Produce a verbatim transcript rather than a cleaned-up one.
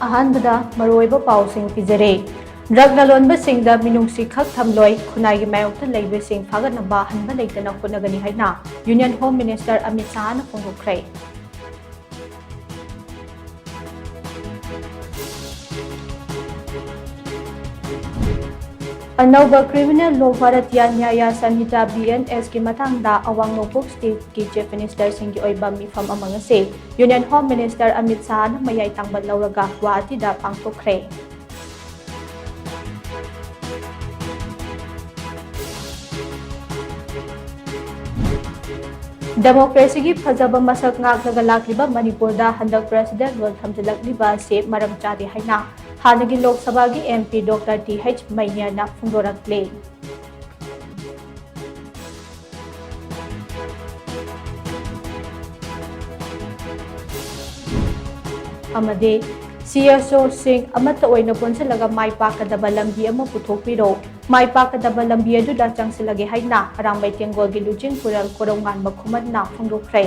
ꯑꯍꯥꯟꯕꯗ ꯃꯔꯨꯑꯣꯏꯕ ꯄꯥꯎꯁꯤꯡ ꯄꯤꯖꯔꯦ꯫ ꯗ꯭ꯔꯒ ꯂꯂꯣꯟꯕꯁꯤꯡꯗ ꯃꯤꯅꯨꯡꯁꯤ ꯈꯛ ꯊꯝꯂꯣꯏ, ꯈꯨꯟꯅꯥꯏꯒꯤ ꯃꯥꯌꯣꯛꯇ ꯂꯩꯕꯁꯤꯡ ꯐꯥꯒꯠꯅꯕ ꯍꯟꯕ ꯂꯩꯇꯅ ꯍꯣꯠꯅꯒꯅꯤ ꯍꯥꯏꯅ ꯌꯨꯅꯤꯌꯟ ꯍꯣꯝ ꯃꯤꯅꯤꯁꯇꯔ ꯑꯃꯤꯠ ꯁꯥꯍꯅ ꯐꯣꯡꯗꯣꯛꯈ꯭ꯔꯦ꯫ ꯑꯅꯧꯕ Criminal Law Bharatiya Nyaya Sanhita, B N S ꯀꯤ ꯃꯇꯥꯡꯗ ꯑꯋꯥꯡ ꯅꯣꯡꯄꯣꯛ ꯁ꯭ꯇꯦꯠꯀꯤ ꯆꯤꯐ ꯃꯤꯅꯤꯁꯇꯔꯁꯤꯡꯒꯤ ꯑꯣꯏꯕ ꯃꯤꯐꯝ ꯑꯃ ꯉꯁꯤ ꯌꯨꯅꯤꯌꯟ ꯍꯣꯝ ꯃꯤꯅꯤꯁꯇꯔ ꯑꯃꯤꯠ ꯁꯥꯍꯅ ꯃꯌꯥꯏ ꯊꯪꯕ ꯂꯧꯔꯒ ꯒꯨꯋꯥꯍꯥꯇꯤꯗ ꯄꯥꯡꯊꯣꯛꯈ꯭ꯔꯦ꯫ ꯗꯦꯃꯣꯀ꯭ꯔꯦꯁꯤꯒꯤ ꯐꯖꯕ ꯃꯁꯛ ꯉꯥꯛꯂꯒ ꯂꯥꯛꯂꯤꯕ ꯃꯅꯤꯄꯨꯔꯗ ꯍꯟꯗꯛ ꯄ꯭ꯔꯦꯁꯤꯗꯦꯟꯠ ꯔꯨꯜ ꯊꯝꯖꯤꯜꯂꯛꯂꯤꯕ ꯑꯁꯤ ꯃꯔꯝ ꯆꯥꯗꯦ ꯍꯥꯏꯅ ꯍꯥꯟꯅꯒꯤ ꯂꯣꯛ ꯁꯚꯥꯒꯤ M P Doctor T H ꯃꯩꯅꯤꯌꯔꯅ ꯐꯣꯡꯗꯣꯔꯛꯂꯤ꯫ ꯑꯃꯗꯤ C S Os ꯁꯤꯡ ꯑꯃꯠꯇ ꯑꯣꯏꯅ ꯄꯨꯟꯁꯤꯜꯂꯒ ꯃꯥꯏ ꯄꯥꯛꯀꯗꯕ ꯂꯝꯕꯤ ꯑꯃ ꯄꯨꯊꯣꯛꯄꯤꯔꯣ꯫ ꯃꯥꯏ ꯄꯥꯛꯀꯗꯕ ꯂꯝꯕꯤ ꯑꯗꯨꯗ ꯆꯪꯁꯤꯜꯂꯒꯦ ꯍꯥꯏꯅ ꯑꯔꯥꯝꯕꯥꯏ ꯇꯦꯡꯒꯣꯜꯒꯤ ꯂꯨꯆꯤꯡ ꯄꯨꯔꯦꯜ ꯀꯣꯔꯧꯉꯥꯟꯕ ꯈꯨꯃꯟꯅ ꯐꯣꯡꯗꯣꯛꯈ꯭ꯔꯦ꯫